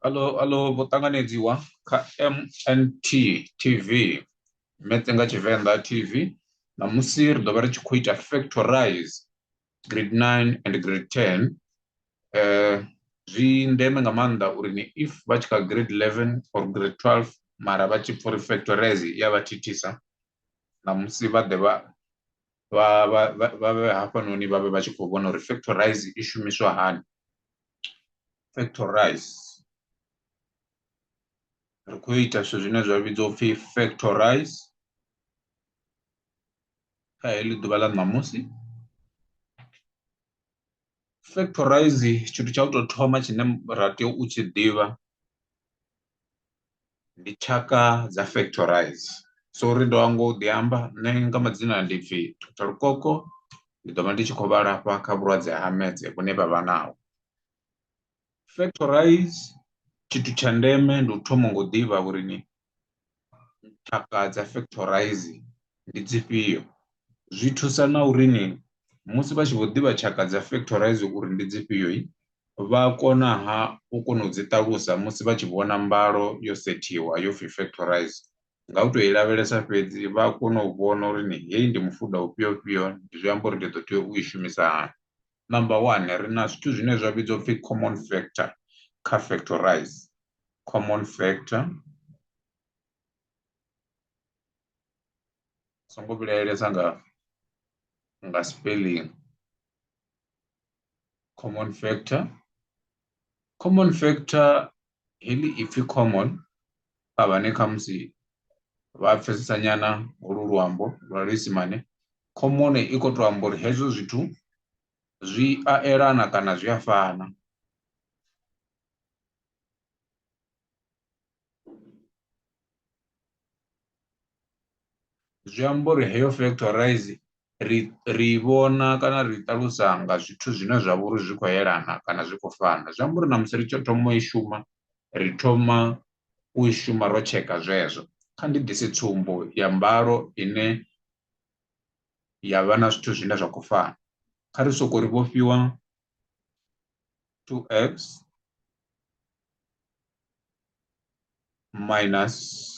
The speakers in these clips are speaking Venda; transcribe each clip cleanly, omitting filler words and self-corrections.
Alo, alo, vho ṱanganedziwa kha MNT TV, Maths nga Tshivenḓa TV. Ṋamusi ri ḓo vha ri tshi khou ita factorize grade 9 and grade 10. Zwi ndeme nga maanḓa uri ni if vha tshi kha grade 11 or grade 12 mara vha tshi pfha uri factorize i ya vha thithisa, ṋamusi vha ḓe vha vha vha vha vhe hafhanoni vha vhe vha tshi khou vhona uri factorize i shumiswa hani. Factorize ri khou ita zwithu zwine zwa vhidzwa upfhi factorize kha heḽi ḓuvha ḽa ṋamusi. Factorize tshithu tsha u tou thoma tshine ra tea u tshi ḓivha ndi tshaka dza factorize, sorry ndo hangwa u ḓi amba nṋe nga madzina ndi pfhi Dr Lukoko ndi ḓo vha ndi tshi khou vha lafha kha vhulwadze ha metse vhune vha vha naho. Factorize tshithu tsha ndeme ndi u thoma nga u ḓivha uri ni tshaka dza factorize ndi dzifhio, zwi thusa na uri ni musi vha tshi vho ḓivha tshaka dza factorize uri ndi dzifhio vha kona ha u kona u dzi ṱalusa musi vha tshi vhona mbalo yo sethiwa yo pfhi factorize nga u tou i lavhelesa fhedzi vha a kona u vhona uri ni heyi ndi mufuda ufhio ufhio zwi amba uri ndi ḓo tea u i shumisa hani. Number one ri na zwithu zwine zwa vhidzwa upfhi common factor kha factorize, common factor songo vhilaelesa nga nga spelling common factor common factor heḽi ipfhi common kha vhane khamusi vha pfesesa nyana holu luambo lwa luisimane common i khou tou amba uri hezwo zwithu zwi a elana kana zwi a fana. Zwi amba uri heyo factorize ri ri vhona kana ri ṱalusa nga zwithu zwine zwa vha uri zwi khou yelana kana zwi khou fana, zwi amba uri na musi ri tshi thoma u i shuma ri thoma u i shuma ro tsheka zwezwo. Kha ndi ḓise tsumbo ya mbalo ine ya vha na zwithu zwine zwa khou fana, kha ri soko ri vhofhiwa 2 x minus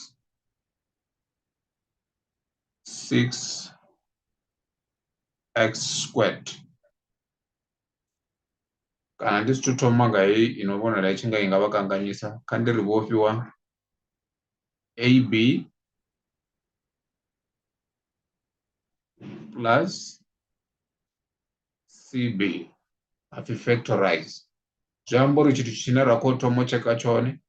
6 x squared kana ndi si thoma nga heyi ino vhonala i tshi nga i nga vha kanganyisa kha ndi ri vhofhiwa ab plus cb hapfi factorize zwi amba uri tshithu tshine ra khou thoma u tsheka tshone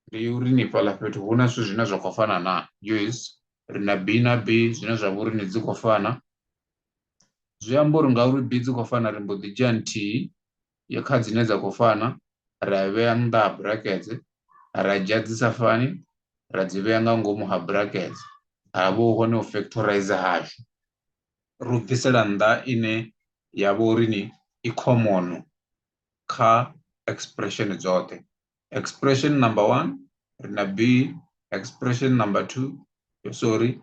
ndi uri ni fhaḽa fhethu hu na zwithu zwine zwa khou fana na yes ri na b na b zwine zwa vha uri ni dzi khou fana zwi amba uri ngauri b dzi khou fana ri mbo ḓi dzhia nthihi ya kha dzine dza khou fana ra vhea nnḓa ha brackets ra dzhia dzi sa fani ra dzi vhea nga ngomu ha brackets ha vha hu hone u factorize hashu ro bvisela nnḓa ine ya vha uri ni i common kha expression dzoṱhe expression number one ri na b expression number two sorry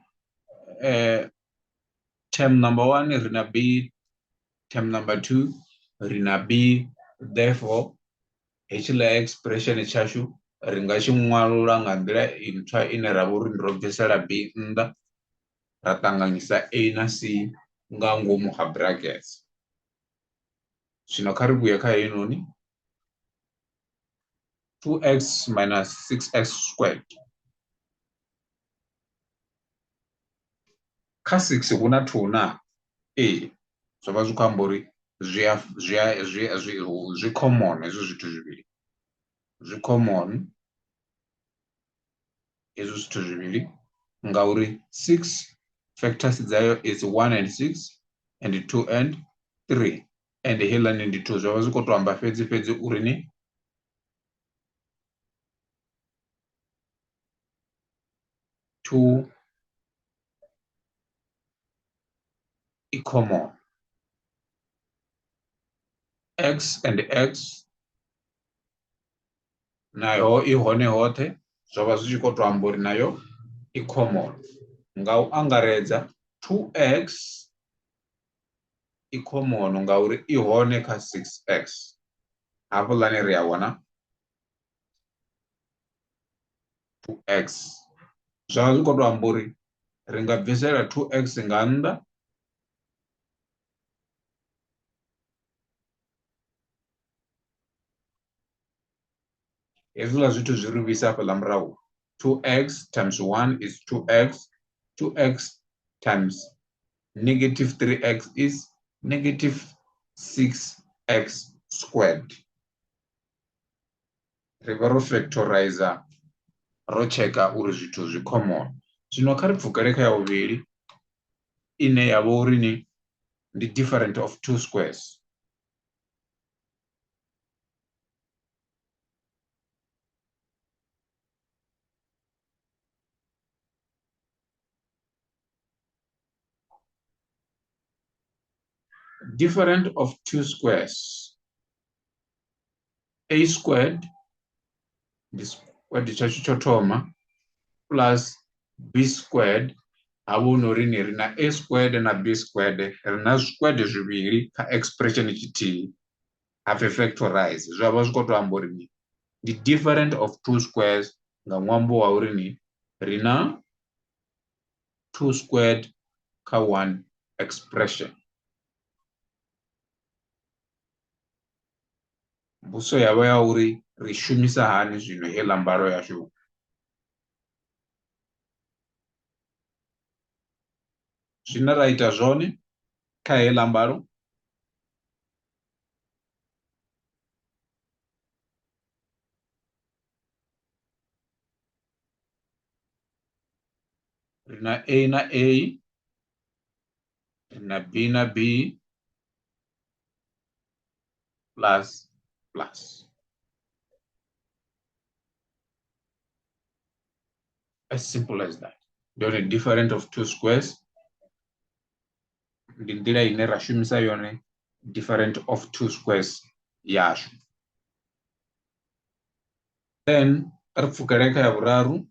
term number one ri na b term number two ri na b therefore hetshiḽa expression tshashu ri nga tshi ṅwalula nga nḓila ntswa ine ra vha uri ndi ro bvisela b nnḓa ra ṱanganyisa a na c nga ngomu ha brackets. Zwino kha ri vhuye kha heinoni 2x minus 6x squared kha 6 hu na 2 na ee zwo vha zwi khou amba uri zwi a zwi a zwi zwi zwi common hezwo zwithu zwivhili zwi common hezwo zwithu zwivhili ngauri 6 factors dzayo is 1 and 6 and 2 and 3 and heiḽani ndi 2 zwa vha zwi khou tou amba fhedzi fhedzi uri ni 2 i common x and x nayo i hone hoṱhe zwo vha zwi tshi khou tou amba uri nayo i common nga u angaredza 2x i common ngauri i hone kha 6x. Hafhaḽani ri a wana 2x. Zwa zwi khou tou amba uri ri nga bvisela 2x nga nnḓa hezwiḽa zwithu zwi ri vhuisa hafhaḽa murahu 2x times 1 is 2x 2x times negative 3x is negative 6x squared. Ri vha ro factorizer ro tsheka uri zwithu zwi common. Zwino kha ri pfukele kha ya vhuvhili ine ya vha uri ni ndi different of two squares. Different of two squares. A squared ndi squared tshashu tsho thoma plus b squared ha vha hu no ri ni ri na a squared na b squared ri na squared zwivhili kha expression tshithihi ha pfi factorize zwi vha zwi khou tou amba uri ni ndi different of two squares nga ṅwambo wa uri ni ri na two squared kha one expression. Mbudziso ya vha ya uri ri shumisa hani zwino heiḽa mbalo yashu. Zwine ra ita zwone kha heiḽa mbalo ri na A na A, ri na B na B plus plus. As simple as that. Ndi yone different of two squares ndi nḓila ine ra shumisa yone different of two squares yashu. Then ri pfukele kha ya vhuraru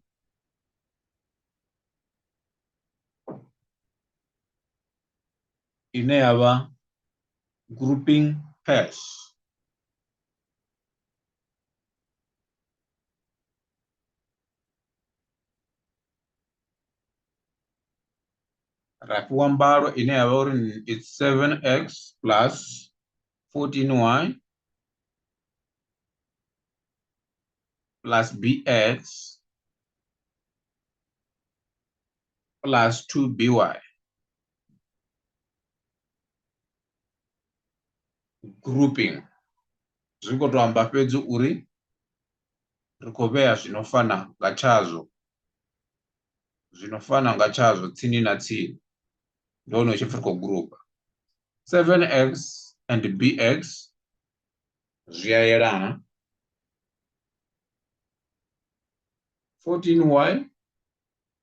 ine ya vha grouping pairs. Ra fhiwa mbalo ine ya vha uri it's 7x plus 14y plus bx plus 2by. Grouping zwi khou tou amba fhedzi uri ri khou vhea zwi no fana nga tshazwo zwi no fana nga tshazwo tsini na tsini ndi hone hu tshi pfhi ri khou gurupa. 7x and bx zwi a yelana, 14y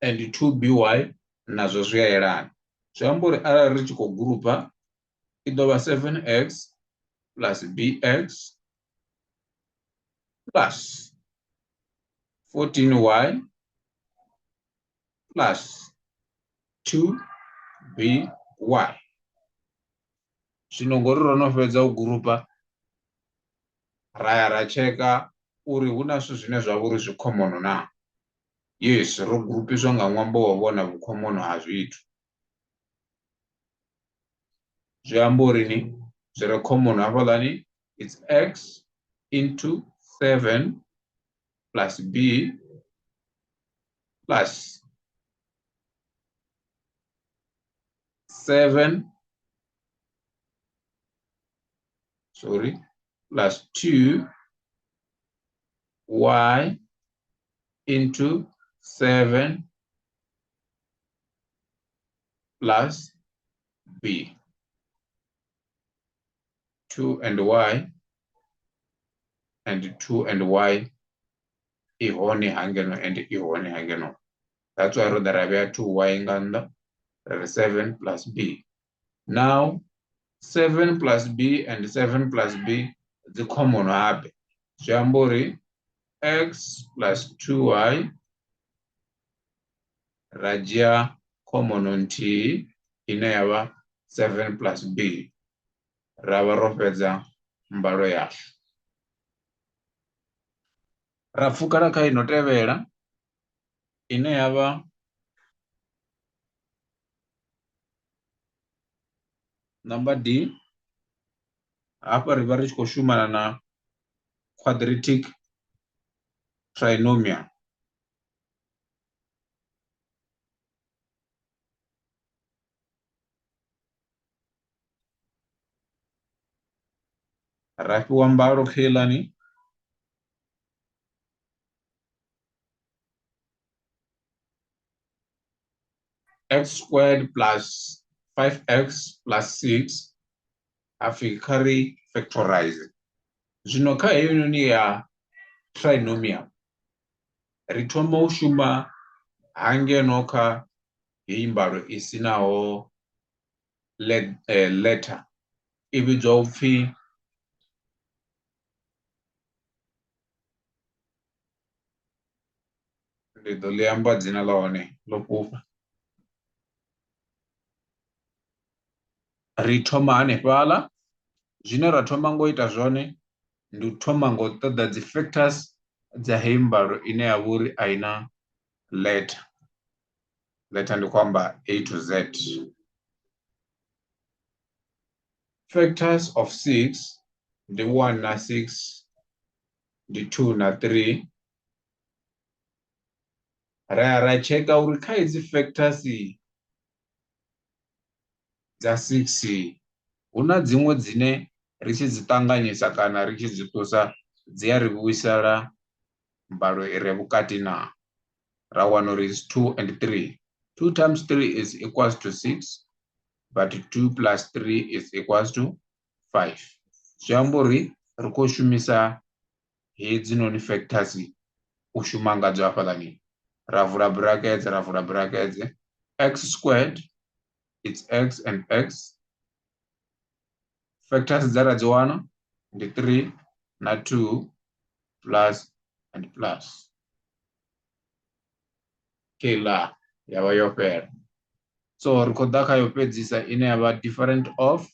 and 2by nazwo zwi a yelana. Zwi amba uri arali ri tshi khou gurupa i ḓo vha 7x plus bx plus 14y plus 2by. Zwino ngori ro no fhedza u gurupa ra ya ra tsheka uri hu na zwithu zwine zwa vha uri zwi common na. Yes, ro gurupiswa nga ṅwambo wa u vhona vhukhomono ha zwithu. Zwi amba uri ni zwi re common hafhaḽani it's x into 7 plus b plus 7 sorry plus 2 y into 7 plus b. 2 and y and 2 and y i hone hangeno and i hone hangeno. That's why ro ḓa ra vhea 2y nga nnḓa ra ri 7 plus b. Now 7 plus b and 7 plus b dzi common habe. Zwi amba uri x plus 2y ra dzhia common nthihi ine ya vha 7 plus b ra vha ro fhedza mbalo yashu. Ra pfukela kha ino tevhela ine ya vha number D, hafha ri vha ri tshi khou shumana na quadratic trinomial. Ra fhiwa mbalo kheiḽani x squared plus 5x plus 6 hapfi kha ri factorize. Zwino kha heinoni ya trinomial ri thoma u shuma hangeno kha heyi mbalo i sinaho letter i vhidzwa upfhi ndi ḓo ḽi amba dzina ḽa hone ḽo fhufha. Ri thoma hanefhaḽa zwine ra thoma ngo ita zwone ndi u thoma ngo ṱoḓa dzi factors dza heyi mbalo ine ya vha uri a i na letter. Letter ndi khou amba A to Z. Factors of 6 ndi 1 na 6 ndi 2 na 3. Ra ya ra tsheka uri kha hedzi factors dza 6 hu na dziṅwe dzine ri tshi dzi ṱanganyisa kana ri tshi dzi ṱusa dzi a ri vhuisela mbalo i re vhukati naa. Ra wana uri is 2 and 3. 2 times 3 is equals to 6, but 2 plus 3 is equals to 5. Zwi amba uri ri khou shumisa hedzinoni factors u shuma ngadzo hafhaḽani. Ra vula brackets, ra vula brackets, x squared it's x and x. Factors dza ra dzi wana ndi 3 na 2 plus and plus. Keiḽa ya vha yo fhela. So ri khou ḓa kha yo fhedzisa ine ya vha different of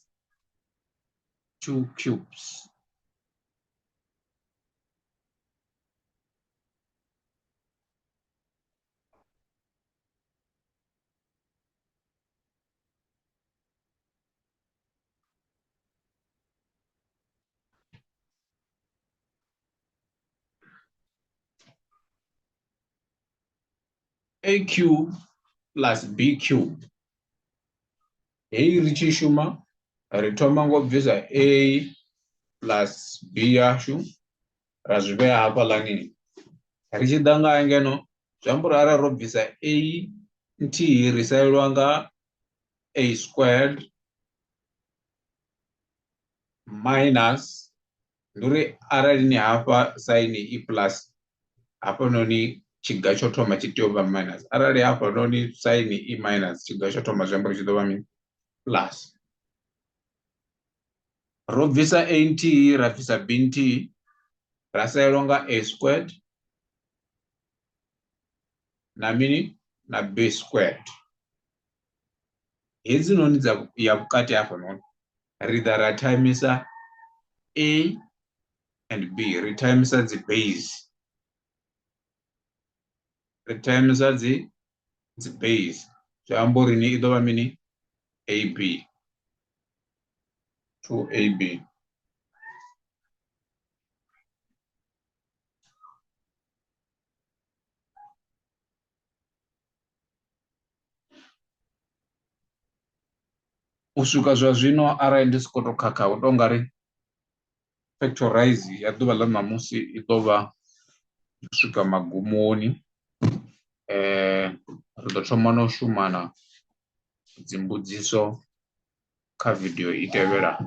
2 cubes. A cube plus B cube. Heyi ri tshi shuma ri thoma ngo bvisa A plus B yashu ra zwi vhea hafhaḽani. Ri tshi ḓa nga ngeno zwi amba uri arali ro bvisa A nthihi ri salelwa nga A squared minus, ndi uri arali ni hafha saini i plus hafhanoni tshiga tsho thoma tshi tea u vha minus, arali hafhanoni saini i minus tshiga tsho thoma zwi amba uri tshi ḓo vha mini plus. Ro bvisa A nthihi ra bvisa B nthihi ra salelwa nga A squared na mini na B squared. Hedzinoni dza ya vhukati hafhanoni ri ḓa ra thaimisa A and B, ri thaimisa dzi base, ri thaimisa dzi dzi base zwi amba uri ni i ḓo vha mini AB, 2AB. U swika zwa zwino arali ndi si khou tou khakha hu tou nga ri factorize ya ḓuvha ḽa ṋamusi i ḓo vha u swika magumoni ri ḓo thoma na u shumana dzimbudziso kha vidio i tevhelaho.